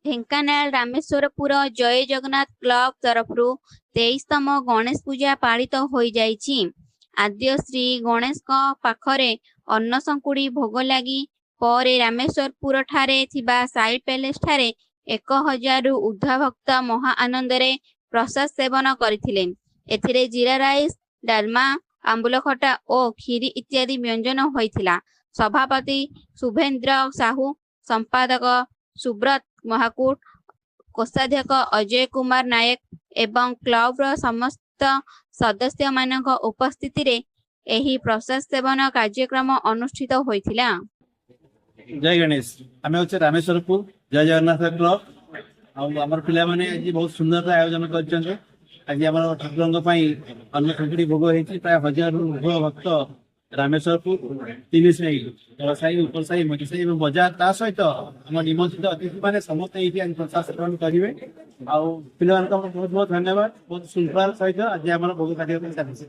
ଢେଙ୍କାନାଳ ରାମେଶ୍ୱରପୁର ଜୟ Jagannath club ତରଫରୁ 23ତମ ଗଣେଶ ପୂଜା ପାଳିତ ହୋଇଯାଇଛି। ଆଦ୍ୟ ଶ୍ରୀ ଗଣେଶଙ୍କ ପାଖରେ ଅନ୍ନ ଶଙ୍କୁଡ଼ି ଭୋଗ ଲାଗି ପରେ ରାମେଶ୍ୱରପୁର ଠାରେ ଥିବା ସାଇ ପ୍ୟାଲେସ ଠାରେ 1000ରୁ ଉର୍ଦ୍ଧ୍ୱ ଭକ୍ତ ମହା ଆନନ୍ଦରେ ପ୍ରସାଦ ସେବନ କରିଥିଲେ। ଏଥିରେ ଜିରା ରାଇସ୍, ଡାଲମା, ଆମ୍ବୁଲ ଖଟା ଓ କ୍ଷୀରି ଇତ୍ୟାଦି ବ୍ୟଞ୍ଜନ ହୋଇଥିଲା। ସଭାପତି ଶୁଭେନ୍ଦ୍ର ସାହୁ, ସମ୍ପାଦକ ସୁବ୍ରତ ମହାକୁଟ, କୋଷାଧ୍ୟକ୍ଷ ଅଜୟ କୁମାର ନାୟକ ଏବଂ କ୍ଲବର ସମସ୍ତ ସଦସ୍ୟମାନଙ୍କ ଉପସ୍ଥିତିରେ ଏହି ପ୍ରସାଦ ସେବନ କାର୍ଯ୍ୟକ୍ରମ ଅନୁଷ୍ଠିତ ହୋଇଥିଲା। ଜୟ ଗଣେଶ। ଆମେ ହଉଛେ ରାମେଶ୍ୱରପୁର ଜୟ ଜଗନ୍ନାଥ କ୍ଲବ। ଆଉ ଆମର ପିଲାମାନେ ଆଜି ବହୁତ ସୁନ୍ଦର ଆୟୋଜନ କରିଛନ୍ତି। ଆଜି ଆମର ଠାକୁରଙ୍କ ପାଇଁ ଅନ୍ନ ଖେଚୁଡ଼ି ଭୋଗ ହେଇଛି। ପ୍ରାୟ 1000ରୁ ଉର୍ଦ୍ଧ୍ୱ ଭକ୍ତ ରାମେଶ୍ୱରପୁର ତିନି ସାହି, ତଳ ସାହି, ଉପର ସାହି, ମଝି ସାହି ଏବଂ ବଜାର, ତା ସହିତ ଆମ ନିମନ୍ତ୍ରିତ ଅତିଥି ମାନେ ସମସ୍ତେ ଏଇଠି ଆଜି ପ୍ରସାଦ ସେବନ କରିବେ। ଆଉ ପିଲାମାନଙ୍କୁ ଆମର ବହୁତ ବହୁତ ଧନ୍ୟବାଦ। ବହୁତ ଶୃଙ୍ଖଳାର ସହିତ ଆଜି ଆମର ଭୋଗ କାର୍ଯ୍ୟକ୍ରମ ଚାଲିଛି।